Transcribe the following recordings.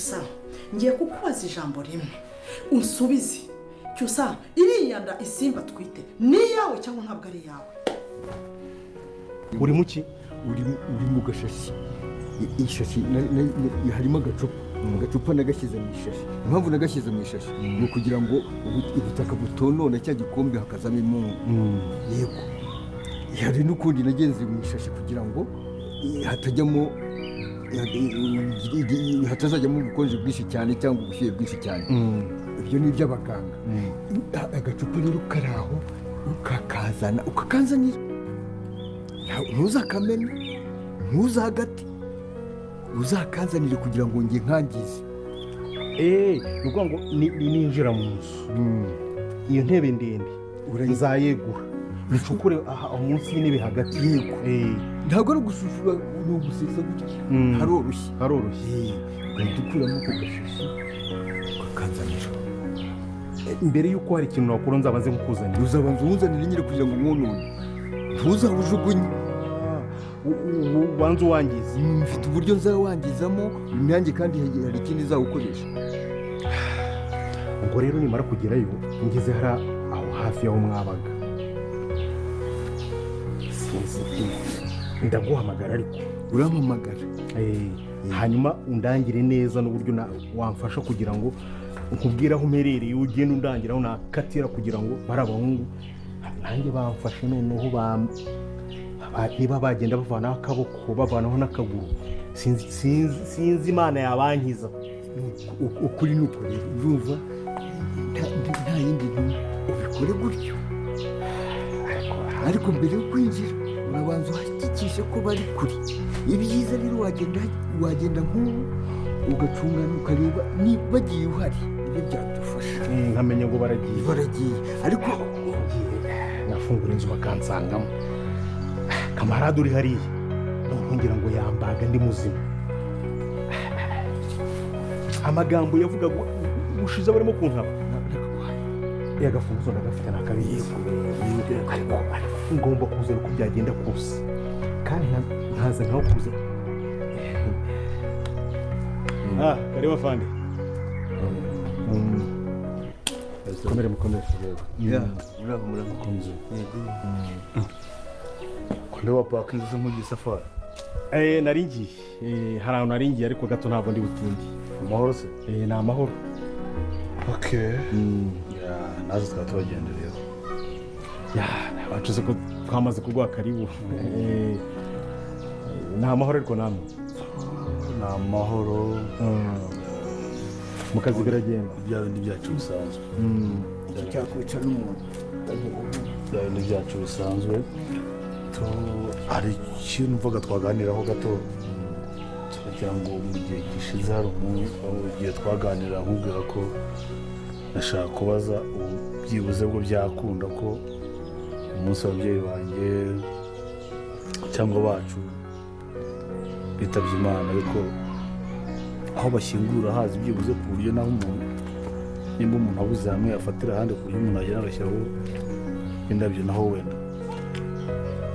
Cyusa, ngiye kukubaza ijambo rimwe unsubize. Cyusa, iriya nda Isimba twite ni iyawe cyangwa ntabwo ari iyawe? Uri muki? Uri mu gashashi. Ishashi harimo agacupa. Agacupa nagashyize mu ishashi. Impamvu nagashyize mu ishashi ni ukugira ngo ubutaka butonona cya gikombe, hakazamo imungu. Yego, hari n'ukundi nagenze mu ishashi kugira ngo hatajyamo hatazajyamo ubukonje bwinshi cyane cyangwa ubushyuhe bwinshi cyane. Ibyo ni iby'abaganga. Agacupa rero kari aho, ukakazana, ukakanzanira. Ntuzakamene, ntuzagate, uzakanzanire kugira ngo njye nkangize. Eee, ni ukuvuga ngo ninjira mu nzu, iyo ntebe ndende nzayegura, ncukure aha munsi y'intebe hagati? Yego. Ntabwo ari ugushushure, ni ugusesa gutya. Haroroshye. Haroroshye. Ugahita ukuramo ako gashashi, ukakanzanira. Mbere y'uko hari ikintu wakora, nzabanze nkukuzanira? Uzabanza uwunzanire nyine kugira ngo mwonone, ntuzawujugunye. Ubanza uwangiza? Mfite uburyo nzawangizamo nanjye, kandi hari ikindi nzawukoresha. Ubwo rero nimara kugerayo, ngeze hari aho hafi y'aho mwabaga, sinzi, ndaguhamagara ariko. Urampamagara. Hanyuma undangire neza n'uburyo wamfasha kugira ngo nkubwire aho mperereye, ugende undangira aho nakatira, kugira ngo bari abahungu nanjye bamfashe. Noneho niba bagenda bavanaho akaboko, bavanaho n'akaguru, sinzi, sinzi, sinzi Imana yabankiza. Ukuri ni uko rero, urumva nta yindi ntumwa, ubikore gutyo. Ariko mbere yo kwinjira urabanza uhakikishe ko bari kure. Ibyiza rero wagenda nk'ubu ugacungana, ukareba niba bagiye uhari, nibyo byadufasha. Nkamenya ngo baragiye. Baragiye, ariko ngiye nafungura inzu bakansangamo. Kamarade uri hariya, noneho ngira ngo yambaga ndi muzima. Amagambo yavugaga ubushize barimo kunkaba. Agafunguzo ndagafite, nakabizi, ariko ngomba kuzana uko byagenda kose, kandi nkaza nkaho kuza. Ah, karibu afande. Mukomere, mukomere. Ya, muraho, muraho. Mukunzi. Yego. Kure wa paka inzu nk'ugiye safari? Nari ngiye. Hari ahantu nari ngiye, ariko gato, ntabwo ndi butinde. Amahoro se? Ni amahoro. Okay, ya, nazo tukaba tubagendereyeho. Ya, bacuze ko twamaze kuguha karibu. Ni amahoro ariko namwe? Ni amahoro. Mu kazi biragenda? Bya bindi byacu bisanzwe. Icyo cyakwica n'umuntu. Bya bindi byacu bisanzwe. Hari ikintu mvuga twaganiraho gato, tugira ngo mu gihe gishize hari umunsi, igihe twaganira, nkubwira ko nashaka kubaza ubu byibuze bwo byakunda ko umunsi ababyeyi banjye cyangwa bacu bitabye Imana, ariko aho bashyingura hazi byibuze, ku buryo naho umuntu, nimba umuntu abuze hamwe yafatira ahandi, ku buryo umuntu agenda agashyiraho indabyo naho wenda.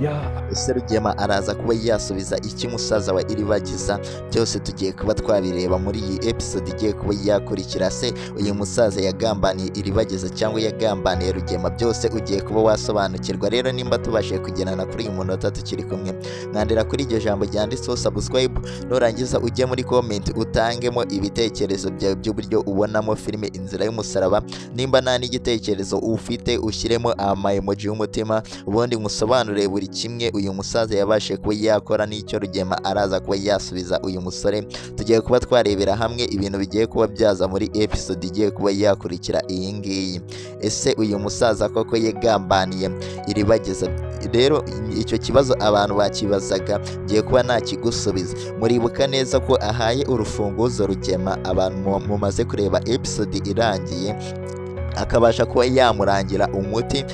Ya. Ese Rugema araza kuba yasubiza iki musaza wa Iribagiza? Byose tugiye kuba twabireba muri iyi episode igiye kuba yakurikira. Se uyu musaza yagambaniye Iribagiza cyangwa yagambaniye Rugema? Byose ugiye kuba wasobanukirwa. Rero nimba tubashije kugendana kuri uyu munota tukiri kumwe, mwandira kuri iryo jambo ryanditseho subscribe. Nurangiza ujye muri comment, utangemo ibitekerezo byawe by'uburyo ubonamo filime Inzira y'Umusaraba. Nimba nta n'igitekerezo ufite, ushyiremo ama emoji y'umutima, ubundi musobanurire buri kimwe uyu musaza yabashije kuba yakora n'icyo Rugema araza kuba yasubiza uyu musore. Tugiye kuba twarebera hamwe ibintu bigiye kuba byaza muri episode igiye kuba yakurikira iyi ngiyi. Ese uyu musaza koko yagambaniye Iribagiza? Rero icyo kibazo abantu bakibazaga, ngiye kuba ntakigusubiza. Muribuka neza ko ahaye urufunguzo Rugema, abantu mumaze kureba episode irangiye, akabasha kuba yamurangira umuti.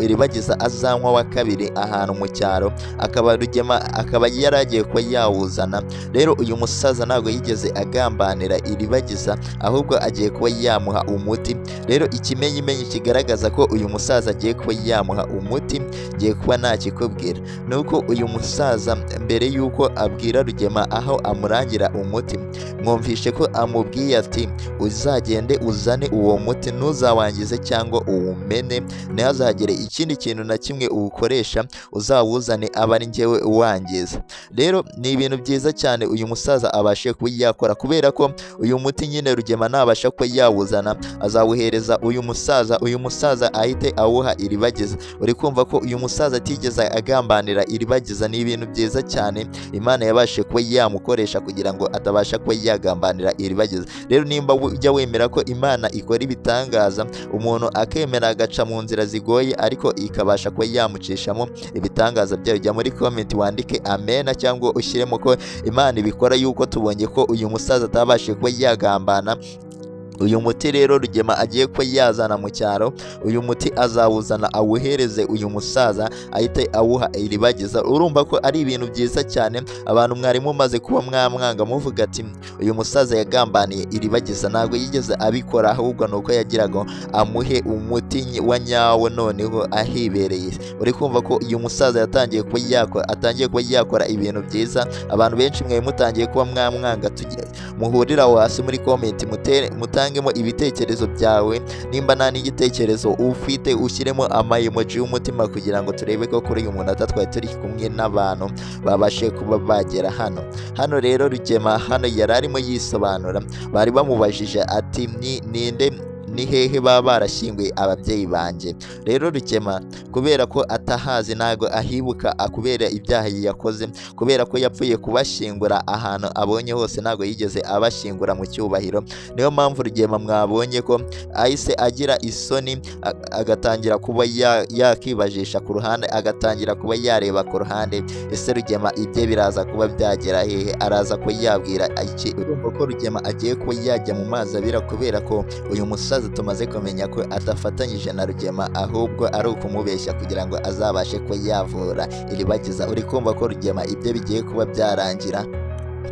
Iribagiza azanywa wa kabiri ahantu mu cyaro, akaba Rugema akaba yaragiye kuba yawuzana. Rero uyu musaza ntabwo yigeze agambanira Iribagiza, ahubwo agiye kuba yamuha umuti. Rero ikimenyimenyi kigaragaza ko uyu musaza agiye kuba yamuha umuti, ngiye kuba ntakikubwira, ni uko uyu musaza mbere y'uko abwira Rugema aho amurangira umuti, mwumvishe ko amubwiye ati uzagende uzane uwo muti, ntuzawangize cyangwa uwumene, ntihazagire ikindi kintu na kimwe uwukoresha, uzawuzane abe ari njyewe uwangiza. Rero ni ibintu byiza cyane uyu musaza abashe kuba yakora, kubera ko uyu muti nyine Rugema nabasha kuba yawuzana azawuhereza uyu musaza, uyu musaza ahite awuha Iribagiza. Uri kumva ko uyu musaza atigeze agambanira Iribagiza. Ni ibintu byiza cyane Imana yabashe kuba yamukoresha kugira ngo atabasha kuba yagambanira Iribagiza. Rero nimba ujya wemera ko Imana ikora ibitangaza, umuntu akemera agaca mu nzira zigoye ariko ikabasha kuba yamucishamo ibitangaza byayo, jya muri comment wandike amena cyangwa ushyiremo ko Imana ibikora, yuko tubonye ko uyu musaza atabashije kuba yagambana. Uyu muti rero Rugema agiye kuba yazana mu cyaro, uyu muti azawuzana awuhereze uyu musaza ahite awuha Iribagiza. Urumva ko ari ibintu byiza cyane. Abantu mwari mumaze kuba mwamwanga muvuga ati uyu musaza yagambaniye Iribagiza, ntabwo yigeze abikora, ahubwo ni uko yagiraga amuhe umuti wa nyawo noneho ahibereye. Uri kumva ko uyu musaza yatangiye kuba yakora, atangiye kuba yakora ibintu byiza. Abantu benshi mwe mutangiye kuba mwamwanga, muhurira aho hasi muri comment mutangemo ibitekerezo byawe. Nimba nta n'igitekerezo ufite ushyiremo ama emoji y'umutima kugira ngo turebe ko kuri uyu munota twari turi kumwe n'abantu babashe kuba bagera hano. Hano rero Rugema hano yari arimo yisobanura, bari bamubajije ati ninde, ni hehe baba barashyinguye ababyeyi banjye? Rero Rugema kubera ko atahazi ntago ahibuka kubera ibyaha yakoze, kubera ko yapfuye kubashyingura ahantu abonye hose, ntago yigeze abashyingura mu cyubahiro. Niyo mpamvu Rugema mwabonye ko ahise agira isoni, agatangira kuba yakibajisha ku ruhande, agatangira kuba yareba ku ruhande. Ese Rugema ibye biraza kuba byagera hehe? Araza kuba yabwira iki? Urumva ko Rugema agiye kuba yajya mu mazi abira, kubera ko uyu musaza tumaze kumenya ko adafatanyije na Rugema, ahubwo ari ukumubeshya kugira ngo azabashe kuba yavura Iribagiza. Uri kumva ko Rugema ibye bigiye kuba byarangira,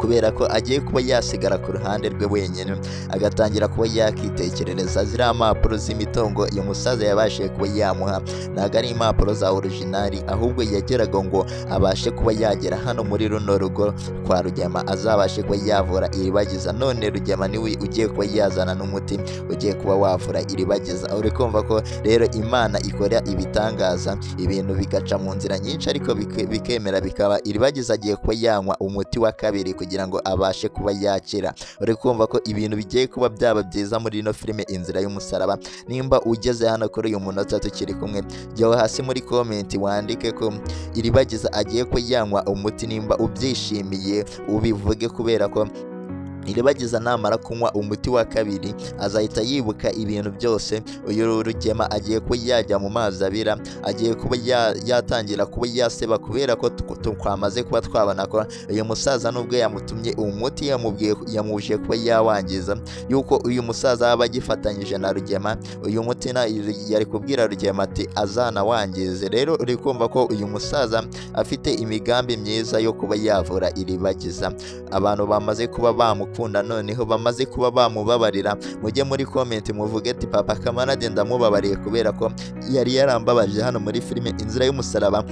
kubera ko agiye kuba yasigara ku ruhande rwe wenyine, agatangira kuba yakitekerereza. Ziriya mpapuro z'imitungo uyu musaza yabashije kuba yamuha ntabwo ari impapuro za orijinali, ahubwo yageraga ngo abashe kuba yagera hano muri runo rugo kwa Rugema, azabashe kuba yavura Iribagiza. None Rugema niwe ugiye kuba yazana n'umuti ugiye kuba wavura Iribagiza. Uri kumva ko rero Imana ikora ibitangaza, ibintu bigaca mu nzira nyinshi ariko bikemera bikaba. Iribagiza agiye kuba yanywa umuti wa kabiri kugira ngo abashe kuba yakira. Uri kumva ko ibintu bigiye kuba byaba byiza muri ino filime Inzira y'Umusaraba. Nimba ugeze hano kuri uyu munota tukiri kumwe, jya hasi muri comment wandike ko Iribagiza agiye kuba yanywa umuti. Nimba ubyishimiye ubivuge, kubera ko Iribagiza namara kunywa umuti wa kabiri azahita yibuka ibintu byose. Uyu Rugema agiye kuba yajya mu mazi abira, agiye kuba yatangira kuba yaseba, kubera ko twamaze kuba twabona ko uyu musaza nubwo yamutumye umuti yamubujije kuba yawangiza, yuko uyu musaza aba agifatanyije na Rugema. Uyu muti yari kubwira Rugema ati azanawangize. Rero uri kumva ko uyu musaza afite imigambi myiza yo kuba yavura Iribagiza. Abantu bamaze kuba bamukunda noneho bamaze kuba bamubabarira, mujye muri comment muvuge ati papa Kamarade ndamubabariye, kubera ko yari yarambabaje hano muri filime Inzira y'Umusaraba.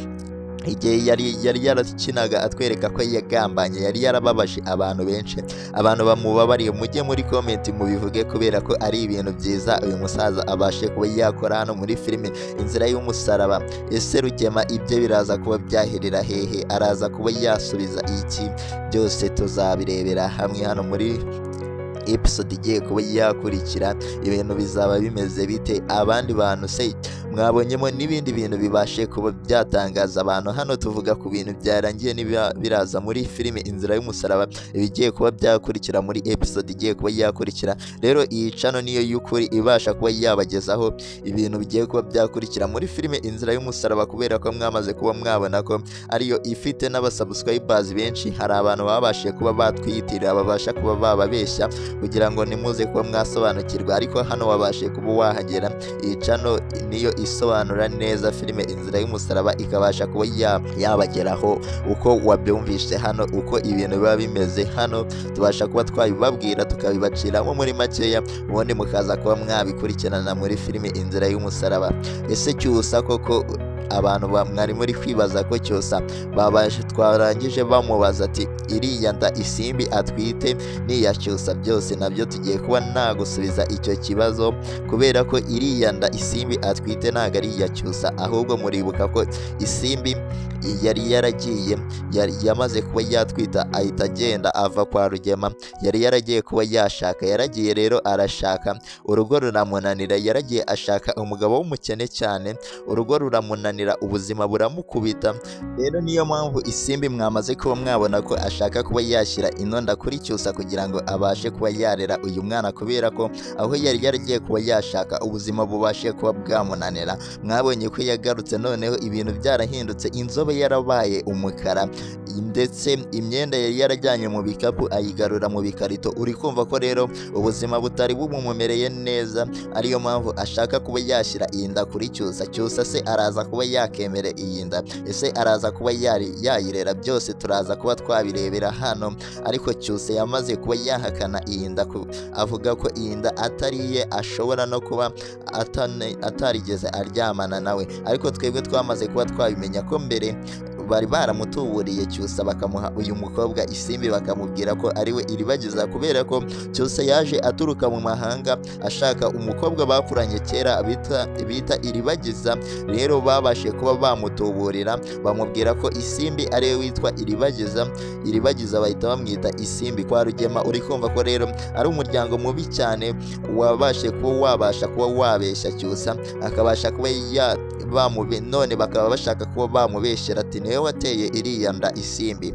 Igihe yari yarakinaga atwereka ko yagambanye, yari yarababaje abantu benshi. Abantu bamubabariye mujye muri comment mubivuge, kubera ko ari ibintu byiza uyu musaza abashe kuba yakora hano muri filime Inzira y'Umusaraba. Ese Rugema ibye biraza kuba byaherera hehe? Araza kuba yasubiza iki? Byose tuzabirebera hamwe hano muri episode igiye kuba yakurikira. Ibintu bizaba bimeze bite? Abandi bantu se mwabonyemo n'ibindi bintu bibashe kuba byatangaza abantu? Hano tuvuga ku bintu byarangiye niba biraza muri filime Inzira y'Umusaraba, ibigiye kuba byakurikira muri episode igiye kuba yakurikira. Rero iyi channel niyo y'ukuri ibasha kuba yabagezaho ibintu bigiye kuba byakurikira muri filime Inzira y'Umusaraba, kubera ko mwamaze kuba mwabona ko ariyo ifite n'abasubscribers benshi. Hari abantu babashije kuba batwiyitirira, babasha kuba bababeshya kugira ngo nimuze kuba mwasobanukirwa, ariko hano wabashije kuba wahagera. Iyi channel niyo isobanura neza filime Inzira y'Umusaraba, ikabasha kuba yabageraho uko wabyumvise hano, uko ibintu biba bimeze hano tubasha kuba twabibabwira tukabibaciramo muri makeya, ubundi mukaza kuba mwabikurikirana muri filime Inzira y'Umusaraba. Ese Cyusa koko abantu mwari muri kwibaza ko Cyusa babashe twarangije bamubaza ati iriya nda Isimbi atwite ni iya Cyusa? Byose nabyo tugiye kuba nagusubiza icyo kibazo, kubera ko iriya nda Isimbi atwite ntabwo ari iya Cyusa, ahubwo muribuka ko Isimbi yari yaragiye, yamaze kuba yatwita ahita agenda ava kwa Rugema, yari yaragiye kuba yashaka, yaragiye rero arashaka, urugo ruramunanira, yaragiye ashaka umugabo w'umukene cyane, urugo ruramunanira, ubuzima buramukubita. Rero niyo mpamvu Isimbi mwamaze kuba mwabona ko ashaka kuba yashyira inonda kuri Cyusa kugira ngo abashe kuba yarera uyu mwana, kubera ko aho yari yaragiye kuba yashaka ubuzima bubashe kuba bwamunanira. Mwabonye ko yagarutse noneho ibintu byarahindutse, inzobe yarabaye umukara, ndetse imyenda yari yarajyanye mu bikapu ayigarura mu bikarito. Uri kumva ko rero ubuzima butari bumumumereye neza, ariyo mpamvu ashaka kuba yashyira iyi nda kuri Cyusa. Cyusa se araza kuba yakemera iyi nda? Ese araza kuba yayirera? Byose turaza kuba twabirebera hano. Ariko Cyusa yamaze kuba yahakana iyi nda, avuga ko iyi nda atari iye, ashobora no kuba atarigeze aryamana nawe. Ariko twebwe twamaze kuba twabimenya ko mbere bari baramutuburiye Cyusa, bakamuha uyu mukobwa Isimbi, bakamubwira ko ariwe Iribagiza, kubera ko Cyusa yaje aturuka mu mahanga ashaka umukobwa bakuranye kera bita Iribagiza. Rero babashe kuba bamutuburira, bamubwira ko Isimbi ariwe witwa Iribagiza, Iribagiza bahita bamwita Isimbi kwa Rugema. Uri kumva ko rero ari umuryango mubi cyane wabashe kuba wabasha kuba wabeshya Cyusa, akabasha kuba none bakaba bashaka kuba bamubeshyera ati niwe wateye iriya nda Isimbi.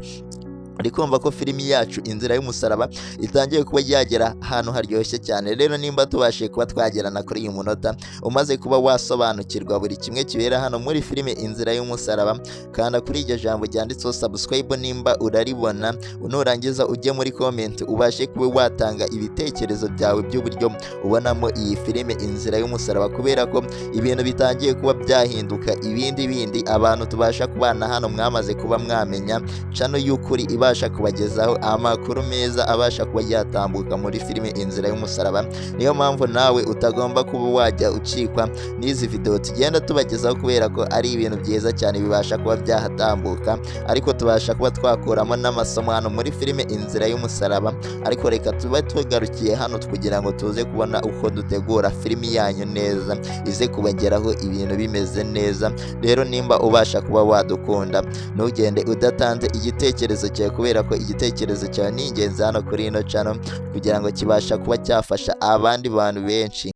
Uri kumva ko filimi yacu Inzira y'Umusaraba itangiye kuba yagera ahantu haryoshye cyane. Rero nimba tubashije kuba twagerana kuri uyu munota, umaze kuba wasobanukirwa buri kimwe kibera hano muri filimi Inzira y'Umusaraba, kanda kuri iryo jambo ryanditseho subscribe nimba uraribona, nurangiza ujye muri comment ubashe kuba watanga ibitekerezo byawe by'uburyo ubonamo iyi filimi Inzira y'Umusaraba, kubera ko ibintu bitangiye kuba byahinduka ibindi bindi. Abantu tubasha kubana hano mwamaze kuba mwamenya channel y'ukuri ibasha kubagezaho amakuru meza abasha kuba yatambuka muri filime Inzira y'Umusaraba. Niyo mpamvu nawe utagomba kuba wajya ucikwa n'izi video tugenda tubagezaho, kubera ko ari ibintu byiza cyane bibasha kuba byahatambuka, ariko tubasha kuba twakuramo n'amasomo hano muri filime Inzira y'Umusaraba. Ariko reka tube tugarukiye hano kugira ngo tuze kubona uko dutegura filimi yanyu neza, ize kubageraho ibintu bimeze neza. Rero nimba ubasha kuba wadukunda, ntugende udatanze igitekerezo cyawe, kubera ko igitekerezo cyawe ni ingenzi hano kuri ino channel, kugira ngo kibasha kuba cyafasha abandi bantu benshi.